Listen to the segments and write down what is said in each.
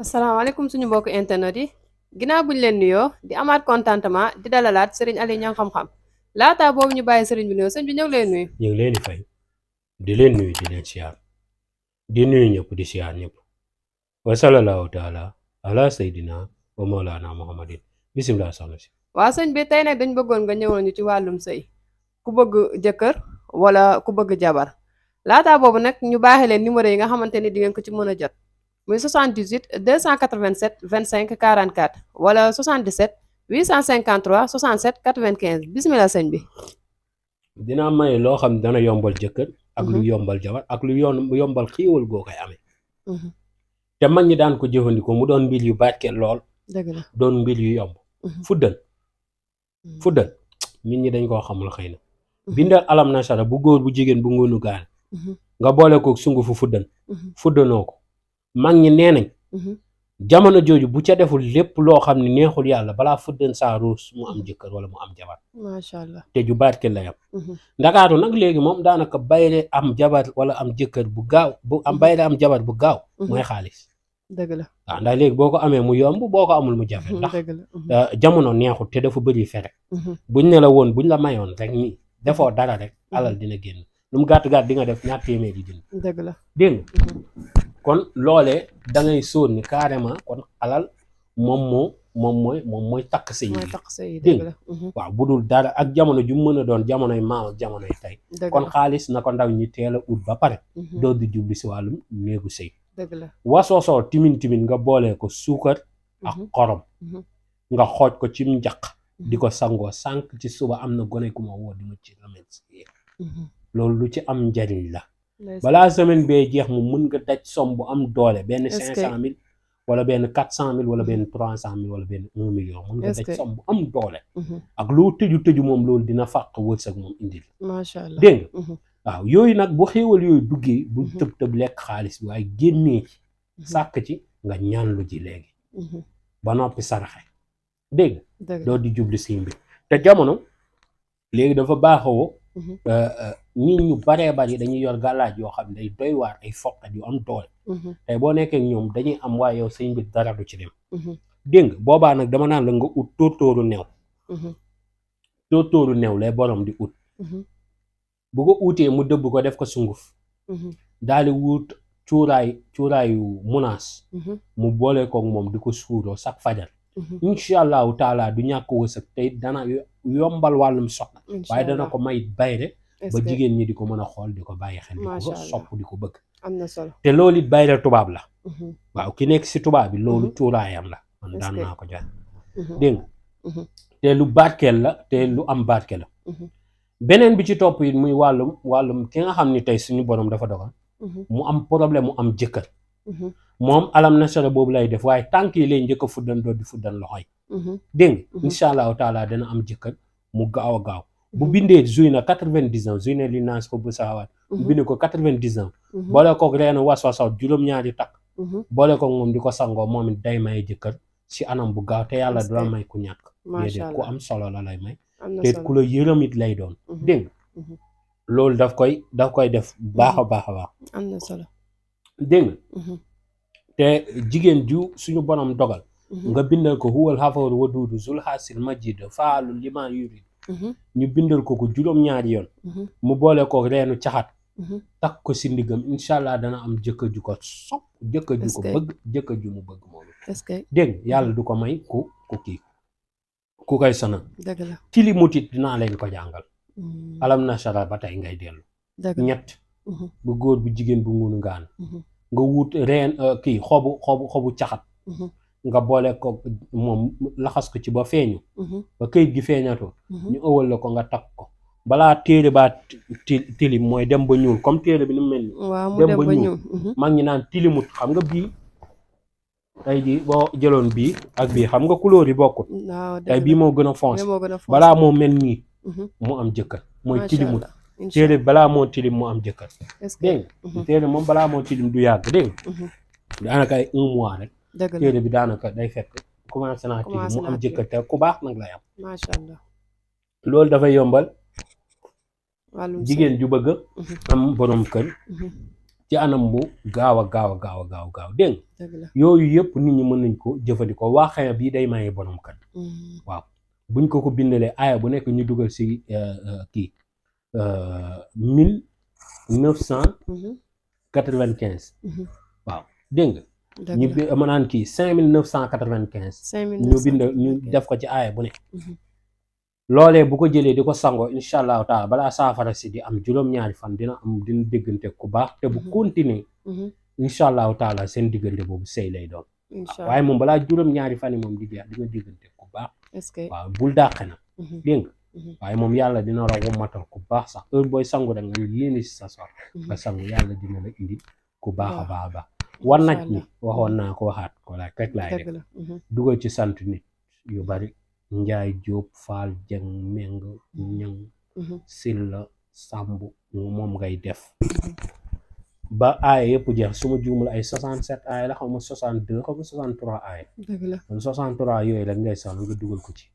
asalaamaaleykum suñu mbokk internet yi ginnaaw buñ leen nuyoo di amaat contentement di dalalaat sëriñ Aliou Niang xam-xam laataa boobu ñu bàyyi sëriñ bi nuyoo sëñ bi ñëw leen nuyu. ñu ngi leen di fay di leen nuyu di leen siyaar di nuyu ñëpp di siyaar ñëpp wa sallallahu taala ala sayyidina wa mawlana muhammadin bisimilah soxna si. waaw sëñ bi tey nag dañ bëggoon nga ñëwoon ñu ci wàllum sëy ku bëgg jëkkër wala ku bëgg jabar laataa boobu nag ñu baaxee leen numéro yi nga xamante ni di ngeen ko ci mën a jot muy 78 287 25 44 wala 77 853 67 95 bisimilah sëñ bi. dinaa maye loo xam ne dana yombal jëkkër ak lu yombal jabar ak lu yombal xiiwal goo koy amee te mag ñi daan ko jëfandikoo mu doon mbir yu barkeel lool. dëgg la doon mbir yu yomb. fuddal nit ñi dañ koo xamul xëy na. bindal alam nasara bu góor bu jigéen bu ngunu gaal nga boole ko sungufu fuddanoo ko mag ñi nee nañ jamono jooju bu ca deful lépp loo xam ne neexul yàlla balaa fuddan saa ruus mu am jëkkër wala mu am jabar. macha allah te ju barkeel la yam ndakaaru nag léegi moom daanaka bayre am jabar wala am jëkkër bu gaaw bayre am jabar bu gaaw mooy xaalis. dëgg la waaw ndax léegi boo ko amee mu yomb boo ko amul mu jafe ndax jamono neexul te dafa bëri fere buñ ne la woon buñ la mayoon rek nii defoo dara rek alal dina génn lu mu gàtt-gàtt di nga def ñaar téeméeri junni. dëgg la dégg nga kon loolee da ngay sóor ni carrément kon alal moom mooy takk sëy yi dégg nga waaw bu dul dara ak jamono ju mën a doon jamonoy maam ak jamonoy tey kon xaalis na ko ndaw ñi teel a ut ba pare door di jubli si wàllum néegu sëy. dëgg la wasoosoo timin nga boolee ko suukar ak xorom nga xooj ko ci njaq di ko sangoo sànq ci suba am na gone ku ma woo di ma ci remercier loolu lu ci am njariñ la balaa semaine bee jeex mu mën nga daj som bu am doole benn 500 000 wala benn 400 000 wala benn 300 000 wala benn 1 million mën nga daj som bu am doole ak loo tëju moom loolu dina fàq wërsëg moom indil macha allah dégg nga waaw yooyu nag bu xéewal yooyu duggee bu tëb lekk xaalis bi waaye génnee ci sàkk ci nga ñaan lu ji léegi ba noppi saraxe dégg doo di jubli si mbir te jamono léegi dafa baaxoo nit ñu baree bari dañuy yor gàllaaj yoo xam ne day doy waar ay foqat yu am doole tey boo nekkee ñoom dañuy am waaye yow say mbir dara du ci dem dégg nga boobaa nag dama naan la nga ut tóortóoru new lay borom di ut bu ko uutee mu dëbb ko def ko sunguf daal di wut cuuraayu munaas mu boole koog moom di ko suuroo sax fajar incha allahu taala du ñàkk wërsëg tey dana yombal wàllum soxna waaye dana ko may bayre ba jigéen ñi di ko mën a xool di ko bàyyi xel di ko sopp di ko bëgg am na solo te loolu it bayre tubaab la waaw ki nekk si tubaab bi loolu cuuraayam la man daan naa ko jox dégg nga te lu barkeel la te lu am barke la beneen bi ci topp it muy wàllum ki nga xam ni tey suñu borom dafa dogal mu am problème mu am jëkkër moom alam nasara boobu lay def waaye tànk yi lay njëkk a fuddan doo di fuddan loxo yi dégg nga incha allahu taala dana am jëkkër mu gaaw a gaaw bu bindee juy na 90 ans juy na li naan ko bu saawaat bu bindee ko 90 ans boole kook reenu was-wasaw juróom-ñaari takk boole kook moom di ko sangoo moom it day may jëkkër si anam bu gaaw te yàlla du la may ku ñàkk déedéet ku am solo la lay may te ku la yërëm it lay doon dégg nga loolu daf koy def baax a baax am na solo dégg nga te jigéen ju suñu borom dogal nga bindal ko huwal xafaru waduudu zul xaasil majid faalu lima yurid ñu bindal ko juróom-ñaari yoon mu boole ko reenu caxat takk ko si ndigam incha allah dana am jëkkër ju ko sopp jëkkër ju ko bëgg jëkkër ju mu bëgg moom dégg nga yàlla du ko may ku ku koy sonal tili mutit dinaa leen ko jàngal alam nasara ba tey ngay dellu ñett bu góor bu jigéen bu ngunu ngaan nga wut reen kii xobu caxat nga boole ko moom laxas ko ci ba feeñu ba këyit gi feeñatoo ñu ëwal la ko nga takk ko balaa téere baa tilim mooy dem ba ñuul comme téere bi ni mu mel ni dem ba ñuul mag ñi naan tilimut xam nga bii tey ji boo jëloon bii ak bii xam nga couleur yi bokkut tey bii moo gën a foncé balaa moo mel nii mu am jëkkër mooy tilimut téere balaa moo tilim mu am jëkkër dégg nga téere moom balaa moo tilim du yàgg dégg nga daanaka ay 1 mois rek téere bi daanaka day fekk commencé naa tilim mu am jëkkër te ku baax nag lay am macha allah loolu dafay yombal jigéen ju bëgg am borom kër ci anam bu gaaw a gaaw dégg nga dëgg la. yooyu yëpp nit ñi mën nañ ko jëfandikoo waaxee bii day maye borom kër waaw buñ ko bindalee aaya bu nekk ñu dugal si kii 1995 waaw dégg nga ñu ma naan kii 5995 ñu bind ñu def ko ci aaya bu ne loolee bu ko jëlee di ko sangoo incha allahu taala balaa saafara si di am juróom-ñaari fan dina diggante ku baax te bu continuer incha allahu taala seen diggante boobu sëy lay doon waaye moom balaa juróom-ñaari fan yi moom di jeex di nga diggante ku baax waaw bul dàqe na dégg nga waaye moom yàlla dina la womatal ku baax sax heure booy sangu da nga yéene si sa sor nga sangu yàlla dina la indi ku baax a baax a baax war naj ni waxoon naa ko waxaat ko laaj rek laay def dugal ci sant nit yu bari Njaay Jóob Faal Jeng Meng Ñang Silla Sàmb moom ngay def ba aaya yëpp jeex su ma juumul ay 67 aaya la xaw ma 62 xaw ma 63 aaya kon 63 yooyu la ngay sax nga dugal ko ci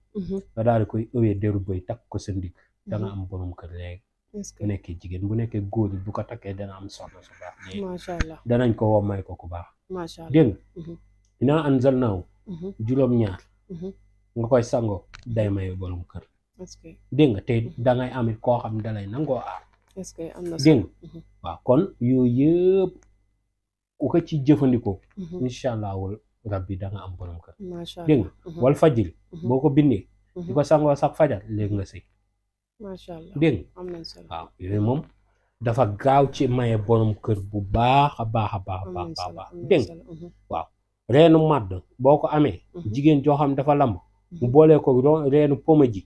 nga daal di koy ëwee deru bëy takk ko sa ndigg danga am borom kër léegi bu nekkee jigéen bu nekkee góor yi bu ko takkee dana am soxna su baax léegi macha allah danañ ko woo may ko ku baax macha allah dégg nga inaa anzalnaahu juróom-ñaar nga koy sangoo day may borom kër dégg nga te dangay amit koo xam dalay nangoo aar dégg nga waaw kon yooyu yëpp ku ko ci jëfandikoo incha allahu rabbi danga am borom kër dégg nga wal fajiri boo ko bindee di ko sangoo sax fajar léegi nga sëy macha allah dégg nga waaw yooyu moom dafa gaaw ci maye borom kër bu baax a baax a baax a baax dégg nga waaw reenu màdd boo ko amee jigéen joo xam dafa lamb mu boolee ko reenu poma ji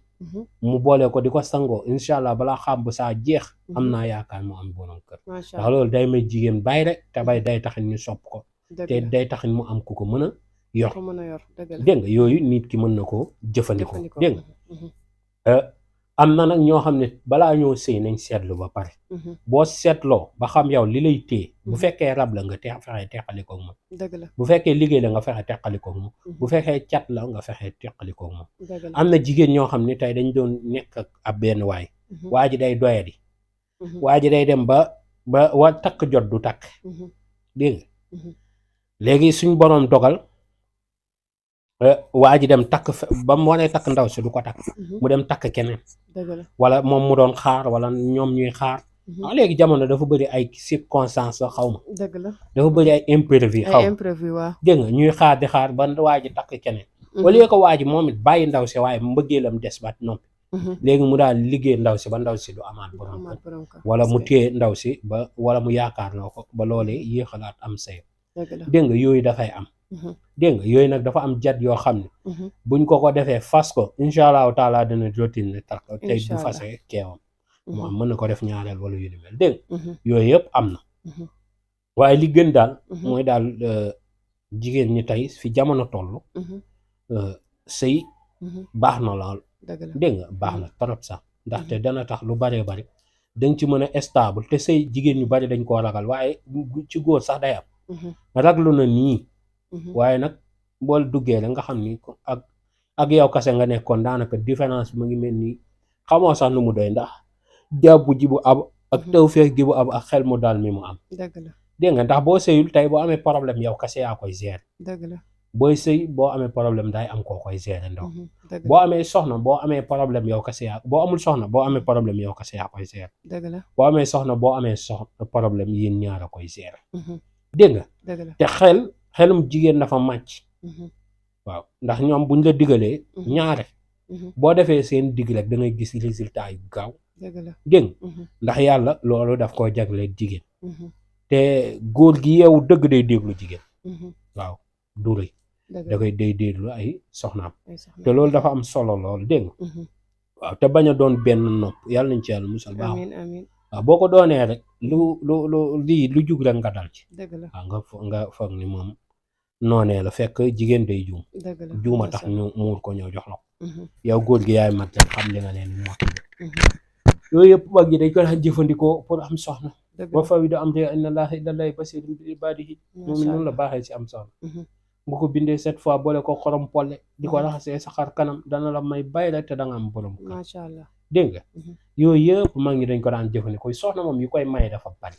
mu boolee ko di ko sangoo incha allah balaa xam bu saa jeex am naa yaakaar mu am borom kër ndax loolu day may jigéen bay rek te bay day taxin ñu sopp ko te day taxin mu am ku ko mën a yor dégg nga yooyu nit ki mën na koo jëfandikoo dégg nga am na nag ñoo xam ne balaa ñoo sëy nañ seetlu ba pare boo seetloo ba xam yow li lay téye bu fekkee rab la nga fexe teqalikoog moom bu fekkee liggéey la nga fexe teqalikoog moom bu fekkee cat la nga fexe teqalikoog moom am na jigéen ñoo xam ne tey dañ doon nekk ak ab benn waay waa ji day doyadi waa ji day dem ba takk jot du takk dégg nga léegi suñ boroom dogal waa ji dem takk ba mu waree takk ndaw si du ko takk mu dem takk keneen wala moom mu doon xaar wala ñoom ñuy xaar waaw léegi jamono dafa bëri ay circonstances xaw ma dafa bëri ay imprévu xaw ma dégg nga ñuy xaar di xaar ba waa ji takk keneen au lieu que waa ji moom it bàyyi ndaw si waaye mbëggeelam des ba noppi léegi mu daal liggéey ndaw si ba ndaw si du amaat borom kër wala mu téye ndaw si ba wala mu yaakaar loo ko ba loolee yéexalaat am say dégg nga yooyu dafay am dégg nga yooyu nag dafa am jat yoo xam ne buñ ko defee fas ko incha allahu taala dana routine ne tax tey du fase keewam mu am mën na ko def ñaareel wala yu ni mel dégg nga yooyu yëpp am na waaye li gën daal mooy daal jigéen ñi tey fi jamono toll sëy baax na lool dégg nga baax na trop sax ndaxte dana tax lu baree bari dañ ci mën a stable te sëy jigéen ñu bari dañ koo ragal waaye ci góor sax day am raglu na nii waaye nag bool duggee la nga xam ni ak yow kase nga nekkoon daanaka différence bi mu ngi mel ni xamoo sax nu mu doy ndax jàbbu ji bu am ak tawfeex gi bu am ak xel mu daal mi mu am dégg nga ndax boo sëyul tey boo amee problème yow kase yaa koy gérer booy sëy boo amee problème day am koo koy gérer ndaw boo amee soxna boo amee problème yow kase yaa boo amul soxna boo amee problème yow kase yaa koy gérer boo amee soxna boo amee soxna problème yéen ñaar a koy gérer dégg nga te xelum jigéen dafa màcc waaw ndax ñoom buñ la digalee ñaare boo defee seen dig rek da ngay gis résultat yu gaaw dégg ndax yàlla loolu daf koo jaglee jigéen te góor gi yeewu dëgg day déglu jigéen waaw du rëy da koy day déglu ay soxnaam te loolu dafa am solo lool dégg nga waaw te bañ a doon benn nopp yàlla nañ ci yàlla musal baax waaw boo ko doonee rek lu jug rek nga dal ci waaw nga foog ni moom noonee la fekk jigéen day juum juuma tax ñu muur ko ñëw jox la ko yow góor gi yaay mat xam li nga leen moo yooyu yëpp mag yi dañ ko daan jëfandikoo pour am soxna ba faw da am te inna laaha ilallaahi basiirun bi ibaadihi moom noonu la baaxee ci am soxna bu ko bindee 7 fois boole ko xorom polle di ko raxasee sa xar kanam dana la may bay la te danga am borom kër dégg nga yooyu yëpp mag ñi dañ ko daan jëfandikoo soxna moom yi koy maye dafa bari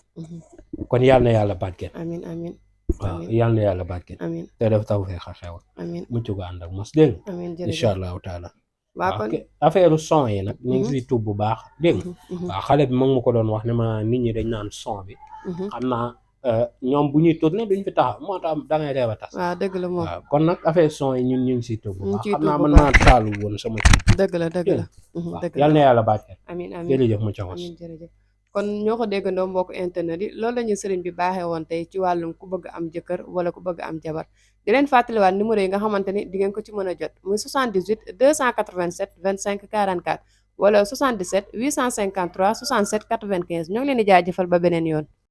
kon yàlla na yàlla barkeel amiin amiin waaw yàlla na yàlla barkeel amiin te def tawfeex ak xewal amiin mucc gu ànd ak mos dégg nga amiin incha jërëjëf allahu taala waa kon affaire son yi nag ñu ngi siy tub bu baax dégg nga waaw xale bi mag ma ko doon wax ne ma nit ñi dañ naan son bi xam naa ñoom bu ñuy tourné duñ fi taxaw moo tax da ngay reew a tas waaw dëgg la moom waaw kon nag affaire son yi ñun ñu ngi siy tub bu ñu ngi baax ciy xam tub naa bu mën baax. naa taalu woon sama kii dëgg la dëgg la waaw dëgg la yàlla na yàlla barkeel amiin amiin jërëjëf mu ca mos amiin jërëjëf kon ñoo ko déggandoo mbokk internet yi loolu la ñu sëriñ bi baaxee woon tey ci wàllum ku bëgg am jëkkër wala ku bëgg am jabar di leen fàttaliwaat numéro yi nga xamante ni di ngeen ko ci mën a jot muy 78 287 25 44 wala 77 853 67 95 ñoo ngi leen di jaajëfal ba beneen yoon